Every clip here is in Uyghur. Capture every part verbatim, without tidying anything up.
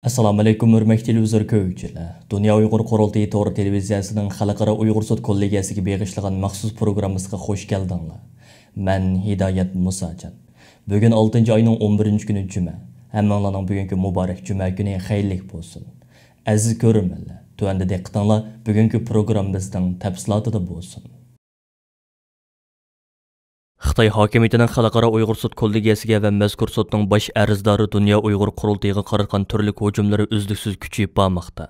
ئەسسالامۇئەلەيكۇم، ھۆرمەتلىك تېلېۋىزور كۆرگۈچىلەر! دۇنيا ئۇيغۇر قۇرۇلتىيى تور تېلېۋىزىيەسىنىڭ خەلقئارا ئۇيغۇر سوت كوللېگىيەسىگە بېغىشلىغان مەخسۇس پروگراممىسىغا خۇش كەلدىڭلار. مەن ھىدايەت مۇساجان. بۈگۈن ئالتىنچى ئاينىڭ ئون بىرىنچى كۈنى جۈمە. ھەممىڭلارنىڭ بۈگۈنكى مۇبارەك جۈمە كۈنى خەيرلىك بولسۇن. ئەزىز كۆرۈرمەنلەر، تۆۋەندە دىققىتىڭلار بۈگۈنكى پروگراممىمىزنىڭ تەپسىلاتىدا بولسۇن. خىتاي ھاكىمىيىتىنىڭ خەلقئارا ئۇيغۇر سوت كوللېگىيەسىگە ۋە مەزكۇر سوتنىڭ باش ئەرزدارى دۇنيا ئۇيغۇر قۇرۇلتىيىغا قاراتقان تۈرلۈك ھۇجۇملىرى ئۈزلۈكسىز كۈچىيىپ بارماقتا.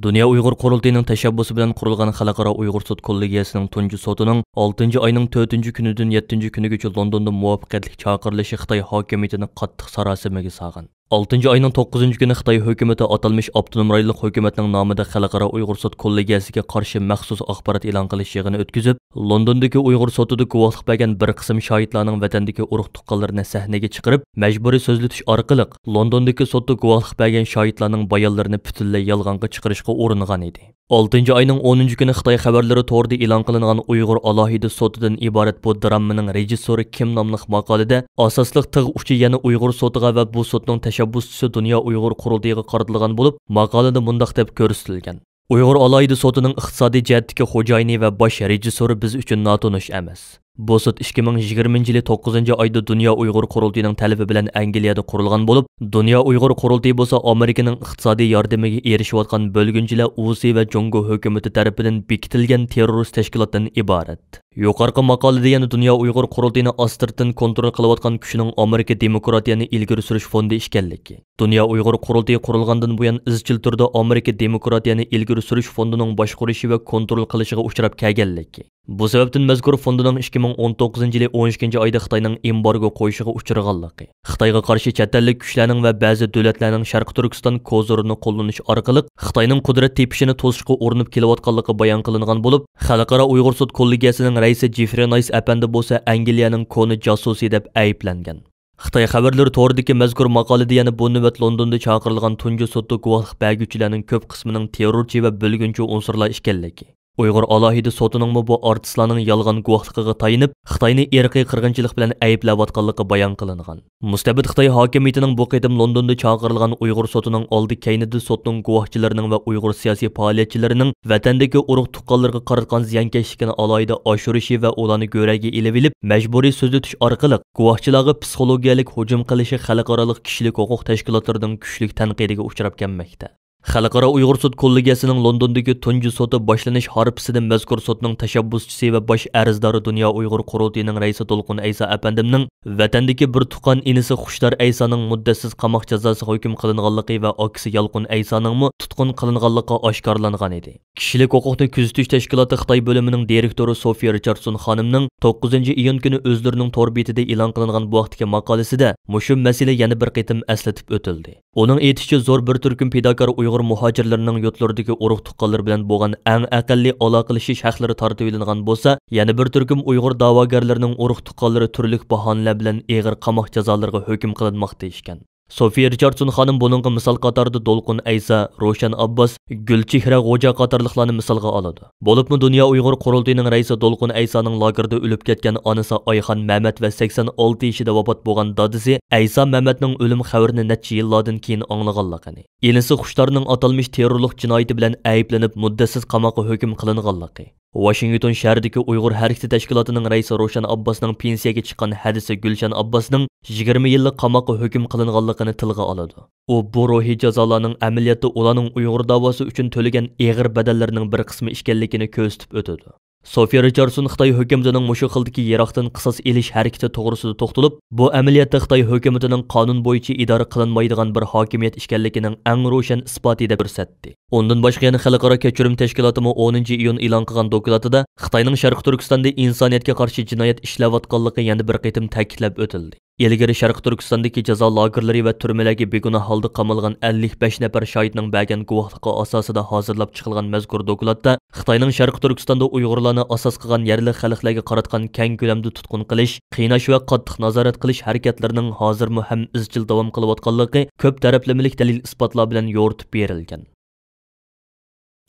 دۇنيا ئۇيغۇر قۇرۇلتىيىنىڭ تەشەببۇسى بىلەن قۇرۇلغان خەلقئارا ئۇيغۇر سوت كوللېگىيەسىنىڭ تۇنجى سوتىنىڭ ئالتىنچى ئاينىڭ تۆتىنچى كۈنىدىن يەتتىنچى كۈنىگىچە لوندوندا مۇۋەپپەقىيەتلىك چاقىرىلىشى خىتاي ھاكىمىيىتىنى قاتتىق ساراسىمىگە سالغان. ئالتىنچى ئاينىڭ توققۇزىنچى كۈنى خىتاي ھۆكۈمىتى ئاتالمىش ئاپتونوم رايونلۇق ھۆكۈمەتنىڭ نامىدا خەلقئارا ئۇيغۇر سوت كوللېگىيەسىگە قارشى مەخسۇس ئاخبارات ئېلان قىلىش يىغىنى ئۆتكۈزۈپ، لوندوندىكى ئۇيغۇر سوتىدا گۇۋاھلىق بەرگەن بىر قىسىم شاھىتلارنىڭ ۋەتەندىكى ئۇرۇق-تۇغقانلىرىنى سەھنىگە چىقىرىپ، مەجبۇرىي سۆزلىتىش ئارقىلىق لوندوندىكى سوتتا گۇۋاھلىق بەرگەن شاھىتلارنىڭ بايانلىرىنى پۈتۈنلەي يالغانغا چىقىرىشقا ئۇرۇنغان ئىدى. ئالتىنچى ئاينىڭ ئونىنچى كۈنى خىتاي خەۋەرلىرى تورىدا ئېلان قىلىنغان ئۇيغۇر ئالاھىدە سوتىدىن ئىبارەت بۇ دراممىنىڭ رېژىسسورى كىم ناملىق ماقالىدە، ئاساسلىق تىغ ئۇچى يەنە ئۇيغۇر سوتىغا ۋە بۇ سوتنىڭ تەشەببۇسچىسى دۇنيا ئۇيغۇر قۇرۇلتىيىغا قارىتىلغان بولۇپ، ماقالىدە مۇنداق دەپ كۆرسىتىلگەن: «ئۇيغۇر ئالاھىدە سوتىنىڭ ئىقتىسادىي جەھەتتىكى خوجايىنى ۋە باش رېژىسسورى بىز ئۈچۈن ناتونۇش ئەمەس. بۇ سوت ئىككى مىڭ يىگىرمىنچى يىلى توققۇزىنچى ئايدا دۇنيا ئۇيغۇر قۇرۇلتىيىنىڭ تەلىپى بىلەن ئەنگلىيەدە قۇرۇلغان بولۇپ، دۇنيا ئۇيغۇر قۇرۇلتىيى بولسا ئامېرىكىنىڭ ئىقتىسادىي ياردىمىگە ئېرىشىۋاتقان بۆلگۈنچىلەر ئۇسى ۋە جۇڭگو ھۆكۈمىتى تەرىپىدىن بېكىتىلگەن تېررورىست تەشكىلاتتىن ئىبارەت.» يۇقىرىقى ماقالىدە يەنە دۇنيا ئۇيغۇر قۇرۇلتىيىنى ئاستىرتىن كونترول قىلىۋاتقان كۈچنىڭ ئامېرىكا دېموكراتىيەنى ئىلگىرى سۈرۈش فوندى ئىكەنلىكى، دۇنيا ئۇيغۇر قۇرۇلتىيى قۇرۇلغاندىن بۇيان ئىزچىل تۈردە ئامېرىكا دېموكراتىيەنى ئىلگىرى سۈرۈش فوندىنىڭ باشقۇرۇشى ۋە كونترول قىلىشىغا ئۇچراپ كەلگەنلىكى، بۇ سەۋەبتىن مەزكۇر فوندىنىڭ ئىككى مىڭ ئون توققۇزىنچى يىلى ئون ئىككىنچى ئايدا خىتاينىڭ ئېمبارگو قويۇشىغا ئۇچرىغانلىقى، خىتايغا قارشى چەت ئەللىك كۈچلەرنىڭ ۋە بەزى دۆلەتلەرنىڭ شەرقىي تۈركىستان كوزىرىنى قوللىنىش ئارقىلىق خىتاينىڭ قۇدرەت تېپىشىنى توسۇشقا ئۇرۇنۇپ كېلىۋاتقانلىقى بايان قىلىنغان بولۇپ، خەلقئارا ئۇيغۇر سوت كوللېگىيەسىنىڭ رەئىسى جېفرى نايس ئەپەندى بولسا ئەنگلىيەنىڭ كونا جاسۇسى دەپ ئەيىبلەنگەن. خىتاي خەۋەرلىرى تورىدىكى مەزكۇر ماقالىدە يەنە بۇ نۆۋەت لوندوندا چاقىرىلغان تۇنجى سوتتا گۇۋاھلىق بەرگۈچىلەرنىڭ كۆپ قىسمىنىڭ تېررورچى ۋە بۆلگۈنچى ئۇنسۇرلار ئىكەنلىكى، ئۇيغۇر ئالاھىدە سوتىنىڭمۇ بۇ ئارتىسلارنىڭ يالغان گۇۋاھلىقىغا تايىنىپ، خىتاينى ئىرقىي قىرغىنچىلىق بىلەن ئەيىبلەۋاتقانلىقى بايان قىلىنغان. مۇستەبىت خىتاي ھاكىمىيىتىنىڭ بۇ قېتىم لوندوندا چاقىرىلغان ئۇيغۇر سوتىنىڭ ئالدى كەينىدە سوتنىڭ گۇۋاھچىلىرىنىڭ ۋە ئۇيغۇر سىياسىي پائالىيەتچىلىرىنىڭ ۋەتەندىكى ئۇرۇق-تۇغقانلىرىغا قاراتقان زىيانكەشلىكىنى ئالاھىدە ئاشۇرۇشى ۋە ئۇلارنى گۆرەگە ئېلىۋېلىپ، مەجبۇرىي سۆزلىتىش ئارقىلىق گۇۋاھچىلارغا پسىخولوگىيەلىك ھۇجۇم قىلىشى خەلقئارالىق كىشىلىك ھوقۇق تەشكىلاتلىرىنىڭ كۈچلۈك تەنقىدىگە ئۇچراپ كەلمەكتە. خەلقئارا ئۇيغۇر سوت كوللېگىيەسىنىڭ لوندوندىكى تۇنجى سوتى باشلىنىش ھارپىسىدە مەزكۇر سوتنىڭ تەشەببۇسچىسى ۋە باش ئەرزدارى دۇنيا ئۇيغۇر قۇرۇلتىيىنىڭ رەئىسى دولقۇن ئەيسا ئەپەندىمنىڭ ۋەتەندىكى بىر تۇغقان ئىنىسى خۇشتار ئەيسانىڭ مۇددەتسىز قاماق جازاسىغا ھۆكۈم قىلىنغانلىقى ۋە ئاكىسى يالقۇن ئەيسانىڭمۇ تۇتقۇن قىلىنغانلىقى ئاشكارىلانغان ئىدى. كىشىلىك ھوقۇقنى كۆزىتىش تەشكىلاتى خىتاي بۆلۈمىنىڭ دىرېكتورى سوفىيە رىچاردسون خانىمنىڭ توققۇزىنچى ئىيۇن كۈنى ئۆزلىرىنىڭ تور بېتىدە ئېلان قىلىنغان بۇ ھەقتىكى ماقالىسىدە مۇشۇ مەسىلە يەنە بىر قېتىم ئەسلىتىپ ئۆتۈلدى. ئۇنىڭ ئېيتىشىچە، زور بىر تۈركۈم پىداكار ئۇيغۇر مۇھاجىرلىرىنىڭ يۇرتلىرىدىكى ئۇرۇق-تۇغقانلىرى بىلەن بولغان ئەڭ ئەقەللىي ئالاقىلىشىش ھەقلىرى تارتىۋېلىنغان بولسا، يەنە بىر تۈركۈم ئۇيغۇر دەۋاگەرلىرىنىڭ ئۇرۇق-تۇغقانلىرى تۈرلۈك باھانىلەر بىلەن ئېغىر قاماق جازالىرىغا ھۆكۈم قىلىنماقتا ئىكەن. سوفىيە رىچاردسون خانىم بۇنىڭغا مىسال قاتارىدا دولقۇن ئەيسا، روشەن ئابباس، گۈلچېھرە غوجا قاتارلىقلارنى مىسالغا ئالىدۇ. بولۇپمۇ دۇنيا ئۇيغۇر قۇرۇلتىيىنىڭ رەئىسى دولقۇن ئەيسانىڭ لاگېردا ئۆلۈپ كەتكەن ئانىسى ئايخان مەمەت ۋە سەكسەن ئالتە يېشىدا ۋاپات بولغان دادىسى ئەيسا مەمەتنىڭ ئۆلۈم خەۋىرىنى نەچچە يىللاردىن كېيىن ئاڭلىغانلىقىنى، ئىنىسى خۇشتارنىڭ ئاتالمىش تېررورلۇق جىنايىتى بىلەن ئەيىبلىنىپ، مۇددەتسىز قاماققا ھۆكۈم قىلىنغانلىقى، ۋاشىنگتون شەھىرىدىكى ئۇيغۇر ھەرىكىتى تەشكىلاتىنىڭ رەئىسى روشەن ئابباسنىڭ پېنسىيەگە چىققان ھەدىسى گۈلشەن ئابباسنىڭ يىگىرمە يىللىق قاماققا ھۆكۈم قىلىنغانلىقىنى تىلغا ئالىدۇ. ئۇ بۇ روھىي جازالارنىڭ ئەمەلىيەتتە ئۇلارنىڭ ئۇيغۇر داۋاسى ئۈچۈن تۆلىگەن ئېغىر بەدەللىرىنىڭ بىر قىسمى ئىكەنلىكىنى كۆرسىتىپ ئۆتىدۇ. سوفىيە رىچاردسون خىتاي ھۆكۈمىتىنىڭ مۇشۇ خىلدىكى يىراقتىن قىساس ئېلىش ھەرىكىتى توغرىسىدا توختىلىپ، بۇ ئەمەلىيەتتە خىتاي ھۆكۈمىتىنىڭ قانۇن بويىچە ئىدارە قىلىنمايدىغان بىر ھاكىمىيەت ئىكەنلىكىنىڭ ئەڭ روشەن ئىسپاتى دەپ كۆرسەتتى. ئۇندىن باشقا يەنە خەلقئارا كەچۈرۈم تەشكىلاتىمۇ ئونىنچى ئىيۇن ئېلان قىلغان دوكلاتىدا خىتاينىڭ شەرقىي تۈركىستاندا ئىنسانىيەتكە قارشى جىنايەت ئىشلەۋاتقانلىقى يەنە بىر قېتىم تەكىتلەپ ئۆتۈلدى. ئىلگىرى شەرقىي تۈركىستاندىكى جازا لاگېرلىرى ۋە تۈرمىلەرگە بىگۇناھ ھالدا قامالغان ئەللىك بەش نەپەر شاھىتنىڭ بەرگەن گۇۋاھلىقى ئاساسىدا ھازىرلاپ چىقىلغان مەزكۇر دوكلاتتا خىتاينىڭ شەرقىي تۈركىستاندا ئۇيغۇرلارنى ئاساس قىلغان يەرلىك خەلقلەرگە قاراتقان كەڭ كۆلەمدە تۇتقۇن قىلىش، قىيناش ۋە قاتتىق نازارەت قىلىش ھەرىكەتلىرىنىڭ ھازىرمۇ ھەم ئىزچىل داۋام قىلىۋاتقانلىقى كۆپ تەرەپلىمىلىك دەلىل-ئىسپاتلار بىلەن يورۇتۇپ بېرىلگەن.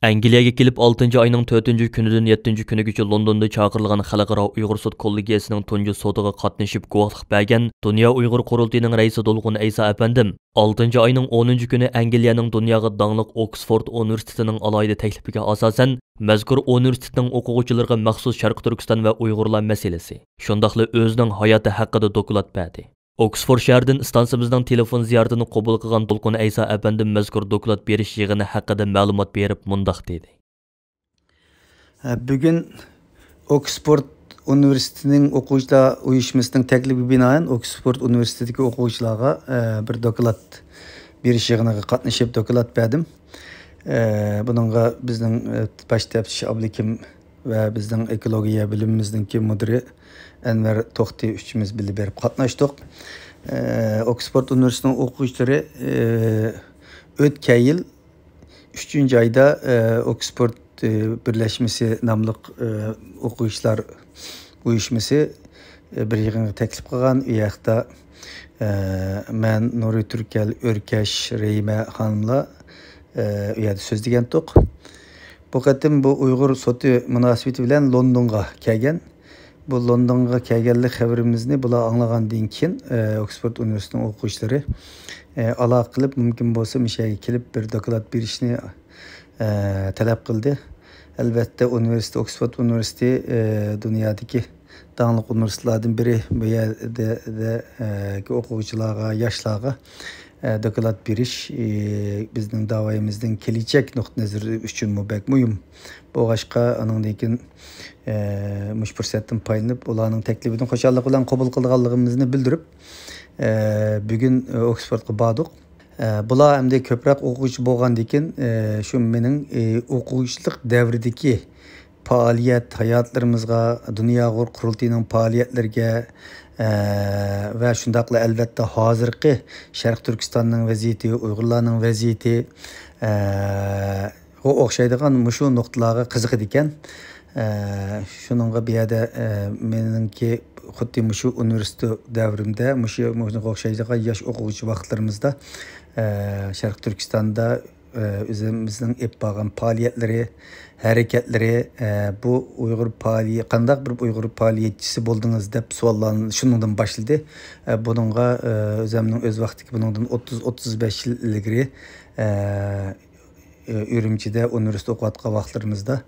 ئەنگلىيەگە كېلىپ، ئالتىنچى ئاينىڭ تۆتىنچى كۈنىدىن يەتتىنچى كۈنىگىچە لوندوندا چاقىرىلغان خەلقئارا ئۇيغۇر سوت كوللېگىيەسىنىڭ تۇنجى سوتىغا قاتنىشىپ گۇۋاھلىق بەرگەن دۇنيا ئۇيغۇر قۇرۇلتىيىنىڭ رەئىسى دولقۇن ئەيسا ئەپەندىم، ئالتىنچى ئاينىڭ ئونىنچى كۈنى ئەنگلىيەنىڭ دۇنياغا داڭلىق ئوكسفورد ئۇنىۋېرسىتېتىنىڭ ئالاھىدە تەكلىپىگە ئاساسەن، مەزكۇر ئۇنىۋېرسىتېتنىڭ ئوقۇغۇچىلىرىغا مەخسۇس شەرقىي تۈركىستان ۋە ئۇيغۇرلار مەسىلىسى، شۇنداقلا ئۆزىنىڭ ھاياتى ھەققىدە دوكلات بەردى. ئوكسفورد شەھىرىدىن ئىستانسىمىزنىڭ تېلېفون زىيارىتىنى قوبۇل قىلغان دولقۇن ئەيسا ئەپەندىم مەزكۇر دوكلات بېرىش يىغىنى ھەققىدە مەلۇمات بېرىپ مۇنداق دېدى. بۈگۈن ئوكسفورد ئۇنىۋېرسىتېتىنىڭ ئوقۇغۇچىلار ئۇيۇشمىسىنىڭ تەكلىپىگە بىنائەن، ئوكسفورد ئۇنىۋېرسىتېتىدىكى ئوقۇغۇچىلارغا، ئە، بىر دوكلات بېرىش يىغىنىغا قاتنىشىپ دوكلات بەردىم. ئە، بۇنىڭغا بىزنىڭ، ئە، باش تەپتىش ئابلىكىم ۋە بىزنىڭ ئېكولوگىيە بۆلۈمىمىزنىڭكى مۇدىرى ئەنۋەر توختى ئۈچىمىز بىللە بېرىپ قاتناشتۇق. ئە، ئوكسفورد ئۇنىۋېرسىتېتىنىڭ ئوقۇغۇچىلىرى، ئە، ئۆتكەن يىل ئۈچىنچى ئايدا، ئە، ئوكسفورد، ئە، بىرلەشمىسى ناملىق، ئە، ئوقۇغۇچىلار ئۇيۇشمىسى، ئە، بىر يىغىنغا تەكلىپ قىلغان. ئۇ ياقتا، ئە، مەن، نۇرى تۈركەل، ئۆركەش، رەھىمە خانىملار، ئە، ئۇ يەردە سۆزلىگەنتۇق. بۇ قېتىم بۇ ئۇيغۇر سوتى مۇناسىۋىتى بىلەن لوندونغا كەلگەن. بۇ لوندونغا كەلگەنلىك خەۋىرىمىزنى بۇلار ئاڭلىغاندىن كېيىن، ئە، ئوكسفورد ئۇنىۋېرسىتېتىنىڭ ئوقۇغۇچىلىرى، ئە، ئالاقە قىلىپ، مۇمكىن بولسا مۇشۇ يەرگە كېلىپ بىر دوكلات بېرىشنى، ئە، تەلەپ قىلدى. ئەلۋەتتە، ئۇنىۋېرسىتېت، ئوكسفورد ئۇنىۋېرسىتېتى، ئە، دۇنيادىكى داڭلىق ئۇنىۋېرسىتېتلاردىن بىرى. بۇ يەردە، دە، ئە، ئوقۇغۇچىلارغا، ياشلارغا، ئە، دوكلات بېرىش، ئە، بىزنىڭ داۋايىمىزنىڭ كېلىچەك نۇقتىئى نەزىرى ئۈچۈنمۇ بەك مۇھىم. بولغاچقا، ئانىڭدىن كېيىن، ئە، مۇشۇ پۇرسەتتىن پايدىلىنىپ، ئۇلارنىڭ تەكلىپىنى خۇشاللىق بىلەن قوبۇل قىلىدىغانلىقىمىزنى بىلدۈرۈپ، ئە، بۈگۈن، ئە، ئوكسفوردقا باردۇق. ئە، بۇلار ئەمدى كۆپرەك ئوقۇغۇچى بولغاندىن كېيىن، ئە، شۇ مېنىڭ، ئە، ئوقۇغۇچىلىق دەۋرىدىكى پائالىيەت ھاياتلىرىمىزغا، دۇنيا ئۇيغۇر قۇرۇلتىيىنىڭ پائالىيەتلىرىگە، ئە، ۋە شۇنداقلا ئەلۋەتتە ھازىرقى شەرقىي تۈركىستاننىڭ ۋەزىيىتى، ئۇيغۇرلارنىڭ ۋەزىيىتى، ئە، غا ئوخشايدىغان مۇشۇ نۇقتىلارغا قىزىقىدىكەن. ئە، شۇنىڭغا بۇ يەردە، ئە، مېنىڭكى خۇددى مۇشۇ ئۇنىۋېرسىتېت دەۋرىمدە، مۇشۇ، مۇشۇنىڭغا ئوخشايدىغان ياش ئوقۇغۇچى ۋاقىتلىرىمىزدا، ئە، شەرقىي تۈركىستاندا، ئە، ئۆزىمىزنىڭ ئېلىپ بارغان پائالىيەتلىرى، ھەرىكەتلىرى، ئە، بۇ ئۇيغۇر پائالىيە-، قانداق بىر ئۇيغۇر پائالىيەتچىسى بولدىڭىز دەپ سوئاللارنى شۇنىڭدىن باشلىدى. ئە، بۇنىڭغا، ئە، ئۆزۈمنىڭ ئۆز ۋاقتىدىكى بۇنىڭدىن ئوتتۇز، ئوتتۇز بەش يىل ئىلگىرى، ئە، ئۈرۈمچىدە ئۇنىۋېرسىتېتتا ئوقۇۋاتقان ۋاقىتلىرىمىزدا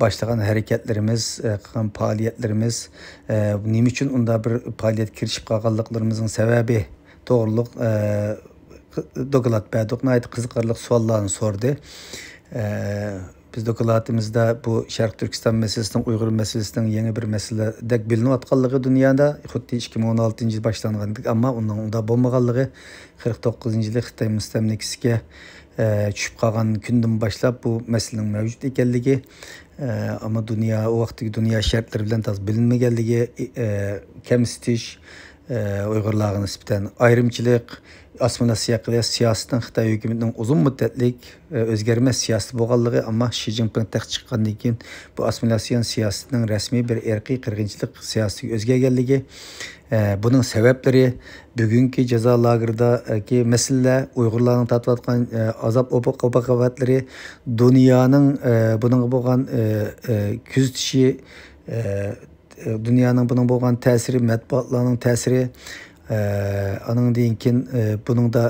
باشلىغان ھەرىكەتلىرىمىز، قىلغان پائالىيەتلىرىمىز، نېمە ئۈچۈن ئۇنداق بىر پائالىيەتكە كىرىشىپ قالغانلىقلىرىمىزنىڭ سەۋەبى توغرۇلۇق دوكلات بەردۇق. ناھايىتى قىزىقارلىق سوئاللارنى سورىدى. بىز دوكلاتىمىزدا بۇ شەرقىي تۈركىستان مەسىلىسىنىڭ، ئۇيغۇر مەسىلىسىنىڭ يېڭى بىر مەسىلىدەك بىلىنىۋاتقانلىقى دۇنيادا، خۇددى ئىككى مىڭ ئون ئالتىنچى يىل باشلانغاندەك، ئەمما ئۇنىڭ ئۇنداق بولمىغانلىقى، قىرىق توققۇزىنچى يىلى خىتاي مۇستەملىكىسىگە، ئە، چۈشۈپ قالغان كۈندىن باشلاپ بۇ مەسىلىنىڭ مەۋجۇت ئىكەنلىكى، ئە، ئەمما دۇنيا، ئۇ ۋاقىتتىكى دۇنيا شەرتلىرى بىلەن تازا بىلىنمىگەنلىكى، ئە، كەمسىتىش، ئە، ئۇيغۇرلارغا نىسبەتەن ئايرىمچىلىق، ئاسسىمىلياتسىيە قىلىش سىياسىتىنىڭ خىتاي ھۆكۈمىتىنىڭ ئۇزۇن مۇددەتلىك، ئە، ئۆزگەرمەس سىياسىتى بولغانلىقى، ئەمما شى جىنپىڭ تەختكە چىققاندىن كېيىن بۇ ئاسسىمىلياتسىيە سىياسىتىنىڭ رەسمىي بىر ئىرقىي قىرغىنچىلىق سىياسىتىگە ئۆزگەرگەنلىكى، ئە، بۇنىڭ سەۋەبلىرى، بۈگۈنكى جازا لاگېرىدىكى مەسىلىلەر، ئۇيغۇرلارنىڭ تارتىۋاتقان، ئە، ئازاب ئوقۇبەتلىرى، دۇنيانىڭ، ئە، بۇنىڭغا بولغان، ئە، ئە، كۆزىتىشى، ئە، ئە، دۇنيانىڭ بۇنىڭغا بولغان تەسىرى، مەتبۇئاتلارنىڭ تەسىرى، ئە، ئانىڭدىن كېيىن، ئە، بۇنىڭدا،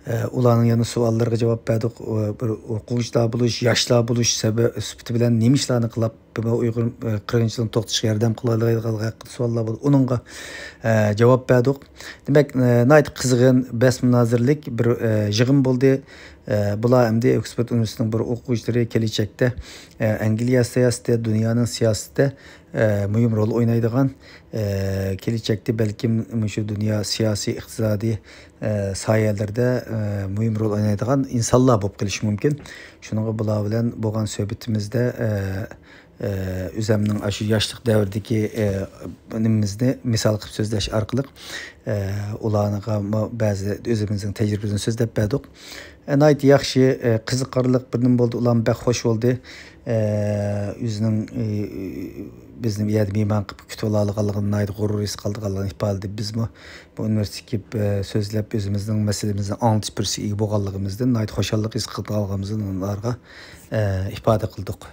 ئە، ئۇلارنىڭ يەنە سوئاللىرىغا جاۋاب بەردۇق. ئۇ، بىر ئوقۇغۇچىلار بولۇش، ياشلار بولۇش سەۋە-، سۈپىتى بىلەن نېمە ئىشلارنى قىلاپ بۇ ئۇيغۇر، ئە، قىرغىنچىلىقىنى توختىتىشقا ياردەم قىلالايدىغانلىقى ھەققىدە سوئاللار بولدى. ئۇنىڭغا، ئە، جاۋاب بەردۇق. دېمەك، ئە، ناھايىتى قىزغىن بەس مۇنازىرىلىك بىر، ئە، يىغىن بولدى. ئە، بۇلار ئەمدى ئوكسفورد ئۇنىۋېرسىتېتىنىڭ بىر ئوقۇغۇچىلىرى كېلىچەكتە، ئە، ئەنگلىيە سىياسىتى، دۇنيانىڭ سىياسىتىدە، ئە، مۇھىم رول ئوينايدىغان، ئە، كېلىچەكتە بەلكىم مۇشۇ دۇنيا سىياسىي، ئىقتىسادىي، ئە، ساھەلىرىدە، ئە، مۇھىم رول ئوينايدىغان ئىنسانلار بولۇپ قېلىشى مۇمكىن. شۇنىڭغا بۇلار بىلەن بولغان سۆھبىتىمىزدە، ئە، ئە، ئۆزەمنىڭ ئاشۇ ياشلىق دەۋرىدىكى، ئە، نېمىمىزنى مىسال قىلىپ سۆزلەش ئارقىلىق، ئە، ئۇلارغا ما-، بەزى ئۆزىمىزنىڭ تەجرىبىمىزنى سۆزلەپ بەردۇق. ناھايىتى ياخشى، ئە، قىزىقارلىق بىر نېمە بولدى. ئۇلارمۇ بەك خوش بولدى. ئە، ئۆزىنىڭ، ئە، بىزنى بۇ يەردە مېھمان قىلىپ كۈتۈۋالغانلىقىنى، ناھايىتى غۇرۇر ھېس قىلىدىغانلىقىنى ئىپادىلىدى. بىزمۇ بۇ ئۇنىۋېرسىتېتكە كېلىپ، ئە، سۆزلەپ، ئۆزىمىزنىڭ مەسىلىمىزنى ئاڭلىتىش پۇرسىتىگە ئىگە بولغانلىقىمىزدىن ناھايىتى خۇشاللىق ھېس قىلىدىغانلىقىمىزنى ئۇلارغا، ئە، ئىپادە قىلدۇق.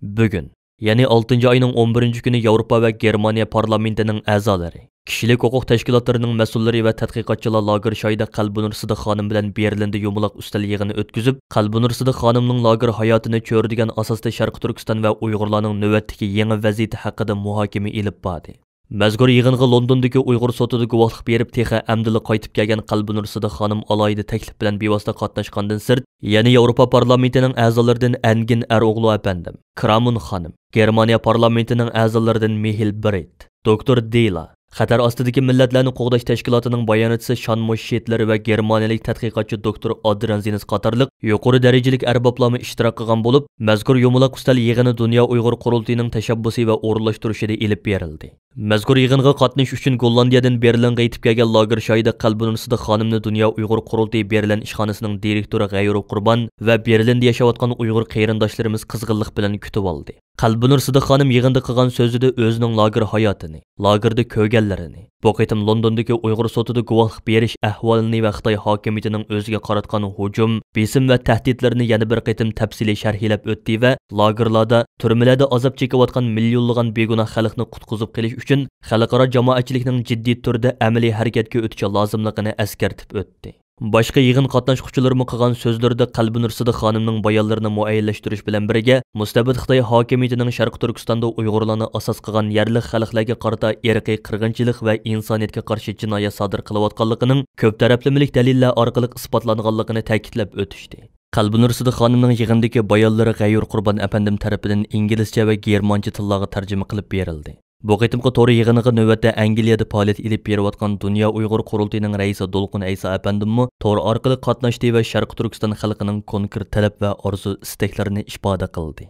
بۈگۈن، يەنى ئالتىنچى ئاينىڭ ئون بىرىنچى كۈنى ياۋروپا ۋە گېرمانىيە پارلامېنتىنىڭ ئەزالىرى، كىشىلىك ھوقۇق تەشكىلاتلىرىنىڭ مەسئۇللىرى ۋە تەتقىقاتچىلار لاگېر شاھىدى قەلبىنۇر سىدىق خانىم بىلەن بېرلىندا يۇمىلاق ئۈستەل يىغىنى ئۆتكۈزۈپ، قەلبىنۇر سىدىق خانىمنىڭ لاگېر ھاياتىنى چۆرىدىگەن ئاساستا شەرقىي تۈركىستان ۋە ئۇيغۇرلارنىڭ نۆۋەتتىكى يېڭى ۋەزىيىتى ھەققىدە مۇھاكىمە ئېلىپ باردى. مەزكۇر يىغىنغا لوندوندىكى ئۇيغۇر سوتىدا گۇۋاھلىق بېرىپ، تېخى ئەمدىلا قايتىپ كەلگەن قەلبىنۇر سىدىق خانىم ئالاھىدە تەكلىپ بىلەن بىۋاسىتە قاتناشقاندىن سىرت، يەنە ياۋروپا پارلامېنتىنىڭ ئەزالىرىدىن ئەنگىن ئەرئوغلۇ ئەپەندىم، كرامون خانىم، گېرمانىيە پارلامېنتىنىڭ ئەزالىرىدىن مېھىل برېت، دوكتور دېلا، خەتەر ئاستىدىكى مىللەتلەرنى قوغداش تەشكىلاتىنىڭ باياناتچىسى شانمو شىتلېر ۋە گېرمانىيەلىك تەتقىقاتچى دوكتور ئادرىيان زىنىس قاتارلىق يۇقىرى دەرىجىلىك ئەربابلارمۇ ئىشتىراك قىلغان بولۇپ، مەزكۇر يۇمىلاق ئۈستەل يىغىنى دۇنيا ئۇيغۇر قۇرۇلتىيىنىڭ تەشەببۇسى ۋە ئورۇنلاشتۇرۇشىدا ئېلىپ بېرىلدى. مەزكۇر يىغىنغا قاتنىشىش ئۈچۈن گوللاندىيەدىن بېرلىنغا يېتىپ كەلگەن لاگېر شاھىدى قەلبىنۇر سىدىق خانىمنى دۇنيا ئۇيغۇر قۇرۇلتىيى بېرلىن ئىشخانىسىنىڭ دىرېكتورى غەيۇر قۇربان ۋە بېرلىندە ياشاۋاتقان ئۇيغۇر قېرىنداشلىرىمىز قىزغىنلىق بىلەن كۈتۈۋالدى. قەلبىنۇر سىدىق خانىم يىغىندا قىلغان سۆزىدە ئۆزىنىڭ لاگېر ھاياتىنى، لاگېردا كۆرگەنلىرىنى، بۇ قېتىم لوندوندىكى ئۇيغۇر سوتىدا گۇۋاھلىق بېرىش ئەھۋالىنى ۋە خىتاي ھاكىمىيىتىنىڭ ئۆزىگە قاراتقان ھۇجۇم، بېسىم ۋە تەھدىتلىرىنى يەنە بىر قېتىم تەپسىلىي شەرھلەپ ئۆتتى ۋە لاگېرلاردا، تۈرمىلەردە ئازاب چېكىۋاتقان مىليونلىغان بىگۇناھ خەلقنى قۇتقۇزۇپ قېلىش ئۈچۈن خەلقئارا جامائەتچىلىكنىڭ جىددىي تۈردە ئەمەلىي ھەرىكەتكە ئۆتۈشى لازىملىقىنى ئەسكەرتىپ ئۆتتى. باشقا يىغىن قاتناشقۇچىلىرىمۇ قىلغان سۆزلىرىدە قەلبىنۇر سىدىق خانىمنىڭ بايانلىرىنى مۇئەييەنلەشتۈرۈش بىلەن بىرگە، مۇستەبىت خىتاي ھاكىمىيىتىنىڭ شەرقىي تۈركىستاندا ئۇيغۇرلارنى ئاساس قىلغان يەرلىك خەلقلەرگە قارىتا ئىرقىي قىرغىنچىلىق ۋە ئىنسانىيەتكە قارشى جىنايەت سادىر قىلىۋاتقانلىقىنىڭ كۆپ تەرەپلىمىلىك دەلىللەر ئارقىلىق ئىسپاتلانغانلىقىنى تەكىتلەپ ئۆتۈشتى. قەلبىنۇر سىدىق خانىمنىڭ يىغىندىكى بايانلىرى غەيۇر قۇربان ئەپەندىم تەرىپىدىن ئىنگلىزچە ۋە گېرمانچە تىللارغا تەرجىمە قىلىپ بېرىلدى. بۇ قېتىمقى تور يىغىنىغا نۆۋەتتە ئەنگلىيەدە پائالىيەت ئېلىپ بېرىۋاتقان دۇنيا ئۇيغۇر قۇرۇلتىيىنىڭ رەئىسى دولقۇن ئەيسا ئەپەندىممۇ تور ئارقىلىق قاتناشتى ۋە شەرقىي تۈركىستان خەلقىنىڭ كونكرېت تەلەپ ۋە ئارزۇ ئىستەكلىرىنى ئىپادە قىلدى.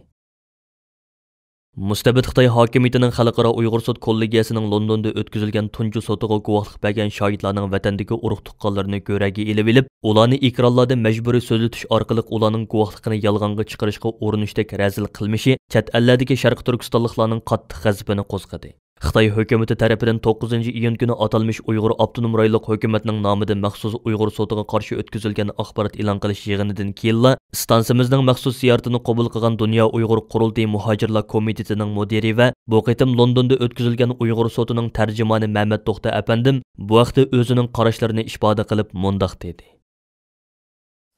مۇستەبىت خىتاي ھاكىمىيىتىنىڭ خەلقئارا ئۇيغۇر سوت كوللېگىيەسىنىڭ لوندوندا ئۆتكۈزۈلگەن تۇنجى سوتىغا گۇۋاھلىق بەرگەن شاھىتلارنىڭ ۋەتەندىكى ئۇرۇق تۇغقانلىرىنى كۆرەرگە ئېلىۋېلىپ، ئۇلارنى ئېكرانلاردا مەجبۇرىي سۆزلىتىش ئارقىلىق ئۇلارنىڭ گۇۋاھلىقىنى يالغانغا چىقىرىشقا ئۇرۇنۇشتەك رەزىل قىلمىشى چەت ئەللەردىكى شەرقىي تۈركىستانلىقلارنىڭ قاتتىق غەزىپىنى قوزغىدى. خىتاي ھۆكۈمىتى تەرىپىدىن توققۇزىنچى ئىيۇن كۈنى ئاتالمىش ئۇيغۇر ئاپتونوم رايونلۇق ھۆكۈمەتنىڭ نامىدىن مەخسۇس ئۇيغۇر سوتىغا قارشى ئۆتكۈزۈلگەن ئاخبارات ئېلان قىلىش يىغىنىدىن كېيىنلا، ئىستانسىمىزنىڭ مەخسۇس زىيارىتىنى قوبۇل قىلغان دۇنيا ئۇيغۇر قۇرۇلتىيى مۇھاجىرلار كومىتېتىنىڭ مۇدىرى ۋە بۇ قېتىم لوندوندا ئۆتكۈزۈلگەن ئۇيغۇر سوتىنىڭ تەرجىمانى مەمەت توختى ئەپەندىم بۇ ھەقتە ئۆزىنىڭ قاراشلىرىنى ئىپادە قىلىپ مۇنداق دېدى.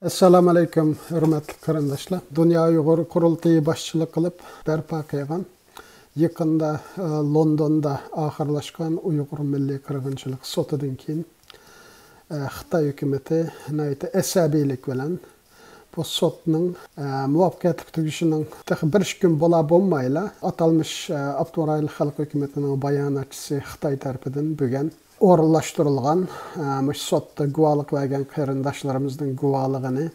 ئەسسالامۇئەلەيكۇم، ھۆرمەتلىك قېرىنداشلار. دۇنيا ئۇيغۇر قۇرۇلتىيى باشچىلىق قىلىپ بەرپا قىلغان، يېقىندا، ئە، لوندوندا ئاخىرلاشقان ئۇيغۇر مىللىي قىرغىنچىلىق سوتىدىن كېيىن، ئە، خىتاي ھۆكۈمىتى ناھايىتى ئەسەبىيلىك بىلەن بۇ سوتنىڭ، ئە، مۇۋەپپەقىيەتلىك تۈگىشىنىڭ تېخى بىر ئىككى كۈن بولا بولمايلا، ئاتالمىش، ئە، ئاپتونوم رايونلۇق خەلق ھۆكۈمىتىنىڭ باياناتچىسى خىتاي تەرىپىدىن بۈگۈن ئورۇنلاشتۇرۇلغان، ئە، مۇشۇ سوتتا گۇۋاھلىق بەرگەن قېرىنداشلىرىمىزنىڭ گۇۋاھلىقىنى،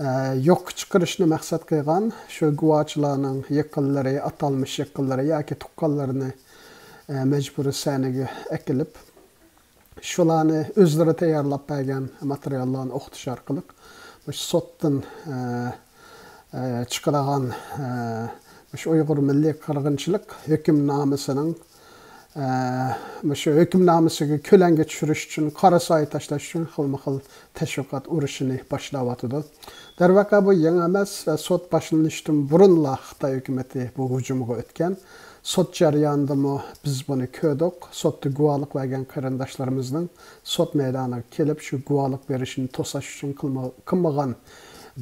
ئە، يوققا چىقىرىشنى مەقسەت قىلغان شۇ گۇۋاچىلارنىڭ يېقىنلىرى، ئاتالمىش يېقىنلىرى ياكى تۇغقانلىرىنى، ئە، مەجبۇرىي سەھنىگە ئەكېلىپ، شۇلارنى ئۆزلىرى تەييارلاپ بەرگەن ماتېرىياللارنى ئوقۇتۇش ئارقىلىق مۇشۇ سوتتىن، ئە، ئە، چىقىدىغان، ئە، مۇشۇ ئۇيغۇر مىللىي قىرغىنچىلىق ھۆكۈمنامىسىنىڭ، ئە، مۇشۇ ھۆكۈمنامىسىگە كۆلەڭگە چۈشۈرۈش ئۈچۈن، قارا سايە تاشلاش ئۈچۈن خىلمۇ خىل تەشۋىقات ئۇرۇشىنى باشلاۋاتىدۇ. دەرۋەقە، بۇ يېڭى ئەمەس. سوت باشلىنىشتىن بۇرۇنلا خىتاي ھۆكۈمىتى بۇ ھۇجۇمغا ئۆتكەن. سوت جەريانىدىمۇ بىز بۇنى كۆردۇق. سوتتا گۇۋاھلىق بەرگەن قېرىنداشلىرىمىزنىڭ سوت مەيدانىغا كېلىپ، شۇ گۇۋاھلىق بېرىشىنى توساش ئۈچۈن قىلما-، قىلمىغان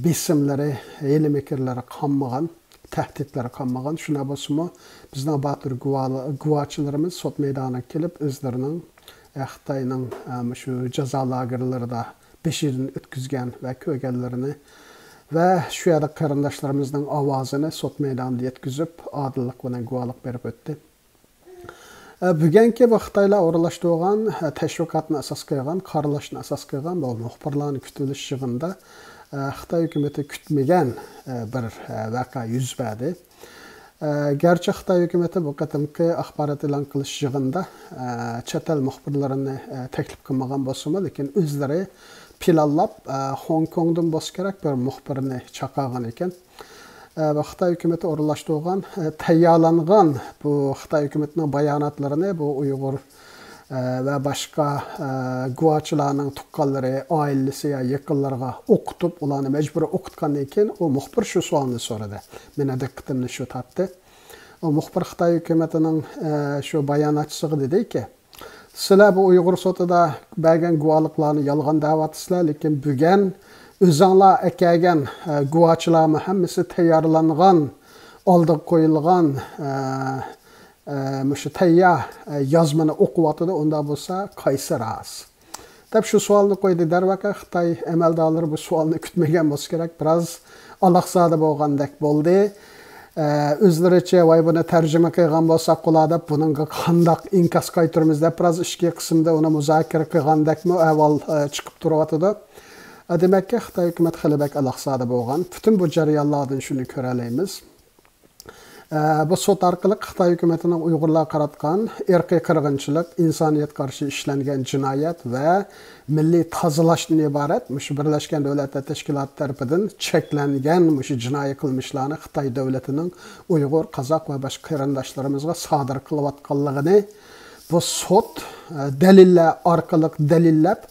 بېسىملىرى، ھىيلە-مىكىرلىرى قالمىغان، تەھدىتلىرى قالمىغان. شۇنداق بولسىمۇ، بىزنىڭ باتۇر گۇۋالا-، گۇۋاچىلىرىمىز سوت مەيدانىغا كېلىپ، ئۆزلىرىنىڭ، ئە، خىتاينىڭ، ئە، مۇشۇ جازا لاگېرلىرىدا بېشىدىن ئۆتكۈزگەن ۋە كۆرگەنلىرىنى ۋە شۇ يەردە قېرىنداشلىرىمىزنىڭ ئاۋازىنى سوت مەيدانىدا يەتكۈزۈپ، ئادىللىق بىلەن گۇۋاھلىق بېرىپ ئۆتتى. ئە، بۈگۈنكى بۇ خىتايلار ئورۇنلاشتۇرغان، ئە، تەشۋىقاتنى ئاساس قىلغان، قارىلاشنى ئاساس قىلغان بۇ مۇخبىرلارنى كۈتۈۋېلىش يىغىنىدا، ئە، خىتاي ھۆكۈمىتى كۈتمىگەن، ئە، بىر، ئە، ۋەقە يۈز بەردى. ئە، گەرچە خىتاي ھۆكۈمىتى بۇ قېتىمقى ئاخبارات ئېلان قىلىش يىغىنىدا، ئە، چەت ئەل مۇخبىرلىرىنى، ئە، تەكلىپ قىلمىغان بولسىمۇ، لېكىن ئۆزلىرى پىلانلاپ، ئە، خوڭكوڭدىن بولسا كېرەك، بىر مۇخبىرنى چاقىرغان ئىكەن. ئە، بۇ خىتاي ھۆكۈمىتى ئورۇنلاشتۇرغان، ئە، تەييارلانغان بۇ خىتاي ھۆكۈمىتىنىڭ باياناتلىرىنى بۇ ئۇيغۇر، ئە، ۋە باشقا، ئە، گۇۋاچىلارنىڭ تۇغقانلىرى، ئائىلىسى يا يېقىنلىرىغا ئوقۇتۇپ، ئۇلارنى مەجبۇرىي ئوقۇتقاندىن كېيىن، ئۇ مۇخبىر شۇ سوئالنى سورىدى. مېنىڭ دىققىتىمنى شۇ تارتتى. ئۇ مۇخبىر خىتاي ھۆكۈمىتىنىڭ، ئە، شۇ باياناتچىسىغا دېدىكى، سىلەر بۇ ئۇيغۇر سوتىدا بەرگەن گۇۋاھلىقلارنى يالغان دەۋاتىسىلەر، لېكىن بۈگۈن ئۆزۈڭلار ئەكەلگەن، ئە، گۇۋاچىلارمۇ ھەممىسى تەييارلانغان، ئالدىغا قويۇلغان، ئە، ئە، مۇشۇ تەييار، ئە، يازمىنى ئوقۇۋاتىدۇ، ئۇنداق بولسا قايسى راست؟ دەپ شۇ سوئالنى قويدى. دەرۋەقە، خىتاي ئەمەلدارلىرى بۇ سوئالنى كۈتمىگەن بولسا كېرەك، بىراز ئالاقزادە بولغاندەك بولدى. ئە، ئۆزلىرىچە، ۋاي، بۇنى تەرجىمە قىلغان بولساق بولا دەپ، بۇنىڭغا قانداق ئىنكاس قايتۇرىمىز دەپ، بىراز ئىچكى قىسىمدا ئۇنى مۇزاكىرە قىلغاندەكمۇ ئەھۋال، ئە، چىقىپ تۇرۇۋاتىدۇ. ئە، دېمەككى، خىتاي ھۆكۈمەت خېلى بەك ئالاقزادە بولغان. پۈتۈن بۇ جەريانلاردىن شۇنى كۆرەلەيمىز. ئە، بۇ سوت ئارقىلىق خىتاي ھۆكۈمىتىنىڭ ئۇيغۇرلارغا قاراتقان ئىرقىي قىرغىنچىلىق، ئىنسانىيەتكە قارشى ئىشلەنگەن جىنايەت ۋە مىللىي تازىلاشتىن ئىبارەت مۇشۇ بىرلەشكەن دۆلەتلەر تەشكىلاتى تەرىپىدىن چەكلەنگەن مۇشۇ جىنايى قىلمىشلارنى خىتاي دۆلىتىنىڭ ئۇيغۇر، قازاق ۋە باشقا قېرىنداشلىرىمىزغا سادىر قىلىۋاتقانلىقىنى بۇ سوت، ئە، دەلىللەر ئارقىلىق دەلىللەپ،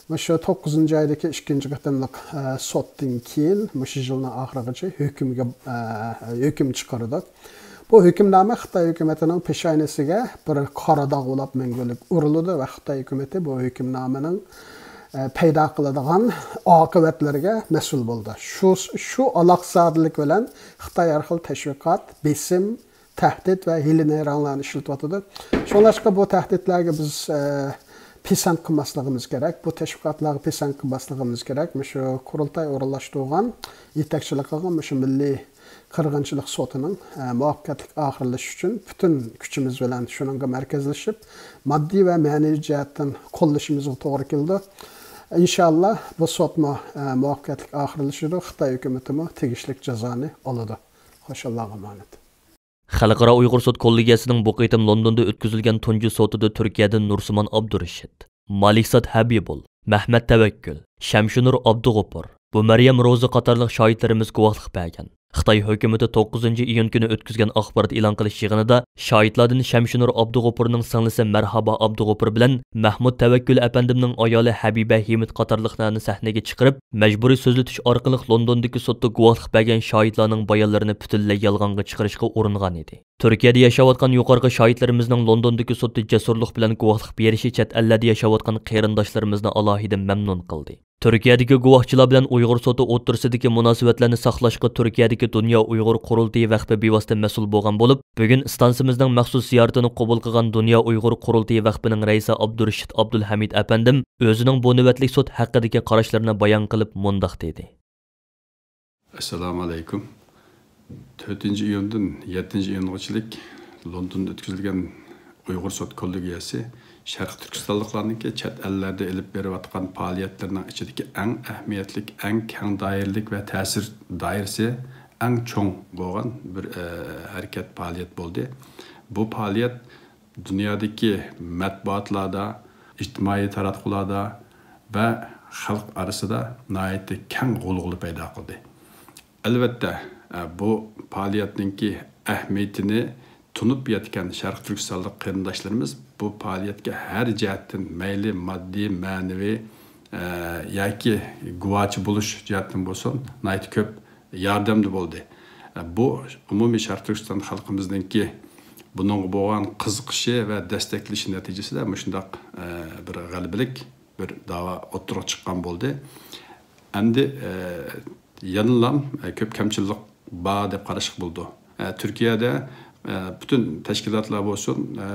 مۇشۇ توققۇزىنچى ئايدىكى ئىككىنچى قېتىملىق، ئە، سوتتىن كېيىن مۇشۇ يىلنىڭ ئاخىرىغىچە ھۆكۈمگە، ئە، ھۆكۈم چىقىرىدۇ. بۇ ھۆكۈمنامە خىتاي ھۆكۈمىتىنىڭ پېشانىسىگە بىر قارا داغ بولاپ مەڭگۈلۈك ئۇرۇلىدۇ ۋە خىتاي ھۆكۈمىتى بۇ ھۆكۈمنامىنىڭ، ئە، پەيدا قىلىدىغان ئاقىۋەتلىرىگە مەسئۇل بولىدۇ. شۇ، شۇ ئالاقزادىلىك بىلەن خىتاي ھەر خىل تەشۋىقات، بېسىم، تەھدىت ۋە ھىيلە-نەيرەڭلارنى ئىشلىتىۋاتىدۇ. شۇڭلاشقا بۇ تەھدىتلەرگە بىز، ئە، پىسەنت قىلماسلىقىمىز كېرەك. بۇ تەشۋىقاتلارغا پىسەنت قىلماسلىقىمىز كېرەك. مۇشۇ قۇرۇلتاي ئورۇنلاشتۇرغان، يېتەكچىلىك قىلغان مۇشۇ مىللىي قىرغىنچىلىق سوتىنىڭ، ئە، مۇۋەپپەقىيەتلىك ئاخىرلىشىشى ئۈچۈن پۈتۈن كۈچىمىز بىلەن شۇنىڭغا مەركەزلىشىپ، ماددىي ۋە مەنىۋى جەھەتتىن قوللىشىمىزغا توغرا كېلىدۇ. ئىنشاللا بۇ سوتمۇ، ئە، مۇۋەپپەقىيەتلىك ئاخىرلىشىدۇ. خىتاي ھۆكۈمىتىمۇ تېگىشلىك جازانى ئالىدۇ. خۇشاللارغا ئامانەت. خەلقئارا ئۇيغۇر سوت كوللېگىيەسىنىڭ بۇ قېتىم لوندوندا ئۆتكۈزۈلگەن تۇنجى سوتىدا تۈركىيەدىن نۇرسىمان ئابدۇرېشىت، مالىكزات ھەبىبۇل، مەھمەت تەۋەككۈل، شەمشىنۇر ئابدۇغوپۇر، بۇ مەريەم روزى قاتارلىق شاھىتلىرىمىز گۇۋاھلىق بەرگەن. خىتاي ھۆكۈمىتى توققۇزىنچى ئىيۇن كۈنى ئۆتكۈزگەن ئاخبارات ئېلان قىلىش يىغىنىدا شاھىتلاردىن شەمشىنۇر ئابدۇغوپۇرنىڭ سىڭلىسى مەرھابا ئابدۇغوپۇر بىلەن مەھمۇد تەۋەككۈل ئەپەندىمنىڭ ئايالى ھەبىبە ھىمىت قاتارلىقلارنى سەھنىگە چىقىرىپ، مەجبۇرىي سۆزلىتىش ئارقىلىق لوندوندىكى سوتتا گۇۋاھلىق بەرگەن شاھىتلارنىڭ بايانلىرىنى پۈتۈنلەي يالغانغا چىقىرىشقا ئۇرۇنغان ئىدى. تۈركىيەدە ياشاۋاتقان يۇقىرىقى شاھىتلىرىمىزنىڭ لوندوندىكى سوتتا جەسۇرلۇق بىلەن گۇۋاھلىق بېرىشى چەت ئەللەردە ياشاۋاتقان قېرىنداشلىرىمىزنى ئالاھىدە مەمنۇن قىلدى. تۈركىيەدىكى گۇۋاھچىلار بىلەن ئۇيغۇر سوتى ئوتتۇرىسىدىكى مۇناسىۋەتلەرنى ساقلاشقا تۈركىيەدىكى دۇنيا ئۇيغۇر قۇرۇلتىيى ۋەقپى بىۋاسىتە مەسئۇل بولغان بولۇپ، بۈگۈن ئىستانسىمىزنىڭ مەخسۇس زىيارىتىنى قوبۇل قىلغان دۇنيا ئۇيغۇر قۇرۇلتىيى ۋەقپىنىڭ رەئىسى ئابدۇرېشىت ئابدۇلھەمىد ئەپەندىم ئۆزىنىڭ بۇ نۆۋەتلىك سوت ھەققىدىكى قاراشلىرىنى بايان قىلىپ مۇنداق دېدى. ئەسسالامۇ ئەلەيكۇم. تۆتىنچى ئىيۇندىن يەتتىنچى ئىيۇنغىچىلىك لوندوندا ئۆتكۈزۈلگەن ئۇيغۇر سوت كوللېگىيەسى شەرقىي تۈركىستانلىقلارنىڭكى چەت ئەللەردە ئېلىپ بېرىۋاتقان پائالىيەتلىرىنىڭ ئىچىدىكى ئەڭ ئەھمىيەتلىك، ئەڭ كەڭ دائىرىلىك ۋە تەسىر دائىرىسى ئەڭ چوڭ بولغان بىر، ئە، ھەرىكەت، پائالىيەت بولدى. بۇ پائالىيەت دۇنيادىكى مەتبۇئاتلاردا، ئىجتىمائىي تاراتقۇلاردا ۋە خەلق ئارىسىدا ناھايىتى كەڭ غۇلغۇلا پەيدا قىلدى. ئەلۋەتتە، ئە، بۇ پائالىيەتنىڭكى ئەھمىيىتىنى تونۇپ يەتكەن شەرقىي تۈركىستانلىق قېرىنداشلىرىمىز بۇ پائالىيەتكە ھەر جەھەتتىن، مەيلى ماددىي، مەنىۋى، ئە، ياكى گۇۋاچى بولۇش جەھەتتىن بولسۇن، ناھايىتى كۆپ ياردەمدە بولدى. ئە، بۇ ئومۇمىي شەرقىي تۈركىستان خەلقىمىزنىڭكى بۇنىڭغا بولغان قىزىقىشى ۋە دەستەكلىشى نەتىجىسىدە مۇشۇنداق، ئە، بىر غەلىبىلىك بىر داۋا ئوتتۇرىغا چىققان بولدى. ئەمدى، ئە، يەنىلام، ئە، كۆپ كەمچىلىك بار دەپ قاراشقا بولىدۇ. ئە، تۈركىيەدە، ئە، پۈتۈن تەشكىلاتلار بولسۇن، ئە،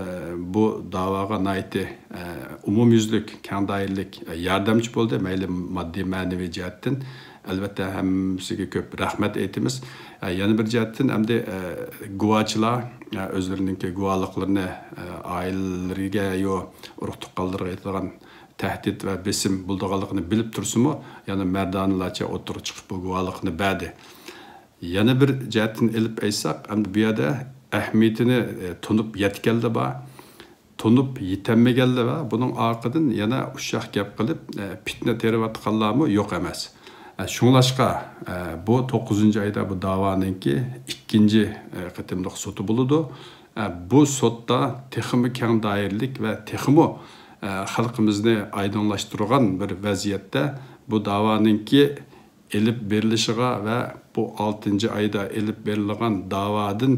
بۇ داۋاغا ناھايىتى، ئە، ئومۇميۈزلۈك، كەڭ دائىرىلىك، ئە، ياردەمچى بولدى، مەيلى ماددىي، مەنىۋى جەھەتتىن. ئەلۋەتتە، ھەممىسىگە كۆپ رەھمەت ئېيتىمىز. ئە، يەنە بىر جەھەتتىن، ئەمدى، ئە، گۇۋاچىلار، ئە، ئۆزلىرىنىڭكى گۇۋاھلىقلىرىنى، ئە، ئائىلىلىرىگە يو ئۇرۇق تۇغقانلىرىغا ئېيتىدىغان تەھدىت ۋە بېسىم بولىدىغانلىقىنى بىلىپ تۇرسىمۇ، يەنە مەردانىلەرچە ئوتتۇرىغا چىقىپ بۇ گۇۋاھلىقنى بەردى. يەنە بىر جەھەتتىن ئېلىپ ئېيتساق، ئەمدى بۇ يەردە ئەھمىيىتىنى، ئە، تونۇپ يەتكەنلەر بار. تونۇپ يېتەلمىگەنلەر ۋە بۇنىڭ ئارقىدىن يەنە ئۇششاق گەپ قىلىپ، ئە، پىتنە تېرىۋاتقانلارمۇ يوق ئەمەس. ئە، شۇڭلاشقا، ئە، بۇ توققۇزىنچى ئايدا بۇ داۋانىڭكى ئىككىنچى، ئە، قېتىملىق سوتى بولىدۇ. ئە، بۇ سوتتا تېخىمۇ كەڭ دائىرىلىك ۋە تېخىمۇ، ئە، خەلقىمىزنى ئايدىڭلاشتۇرغان بىر ۋەزىيەتتە بۇ داۋانىڭكى ئېلىپ بېرىلىشىغا ۋە بۇ ئالتىنچى ئايدا ئېلىپ بېرىلغان داۋادىن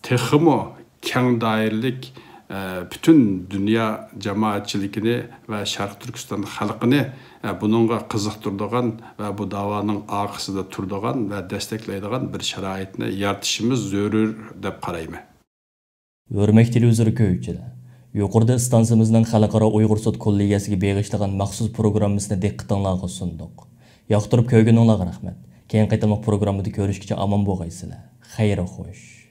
تېخىمۇ كەڭ دائىرىلىك، ئە، پۈتۈن دۇنيا جامائەتچىلىكىنى ۋە شەرقىي تۈركىستان خەلقىنى، ئە، بۇنىڭغا قىزىقتۇرىدىغان ۋە بۇ داۋانىڭ ئارقىسىدا تۇرىدىغان ۋە دەستەكلەيدىغان بىر شارائىتنى يارىتىشىمىز زۆرۈر دەپ قارايمەن. ھۆرمەتلىك تېلېۋىزور كۆرگۈچىلەر، يۇقىرىدا ئىستانسىمىزنىڭ خەلقئارا ئۇيغۇر سوت كوللېگىيەسىگە بېغىشلىغان مەخسۇس پروگراممىسىنى دىققىتىڭلارغا سۇندۇق. ياقتۇرۇپ كۆرگىنىڭلارغا رەھمەت. كېيىنكى قېتىملىق پروگراممىدا كۆرۈشكىچە ئامان بولغايسىلەر. خەير خوش.